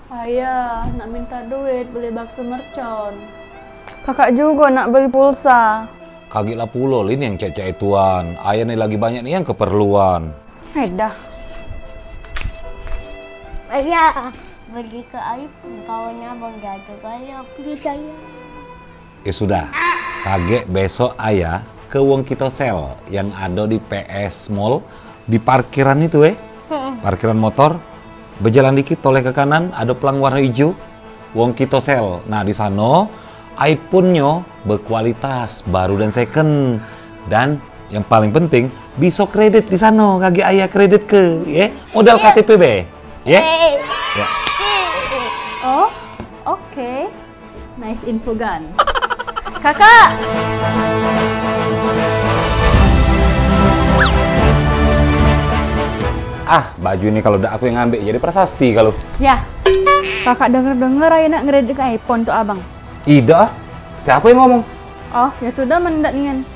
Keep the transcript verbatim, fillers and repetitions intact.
Ayah, nak minta duit beli bakso mercon. Kakak jugo nak beli pulsa. Kagek lah pulo, Lin, yang cek-cek ituan. Ayah ni lagi banyak ni yang keperluan. Eh, dah. Ayah, beli ke iPhone, kawannya Abang Jago kali, please, Ayah. Ya sudah, kagek besok ayah ke Wong Kito Sel yang ado di P S Mall, di parkiran itu, eh. Parkiran motor, bejalan dikit, toleh ke kanan, ado pelang warna ijo, Wong Kito Sel. Nah, di sano iPhone-nyo bekualitas, baru dan second. Dan yang paling penting, biso kredit di sano, kagek ayah kredit ke, ye. Modal K T P be, ye. Ya. Oh, oke. Nice info, Gan. Kakak! Ah, baju ini kalau dak aku yang ngambek jadi prasasti kalau. Ya. Kakak denger-denger ayah nak ngredit iPhone untuk abang. Idak ah. Siapa yang ngomong? Oh, ya sudah, men dak nian.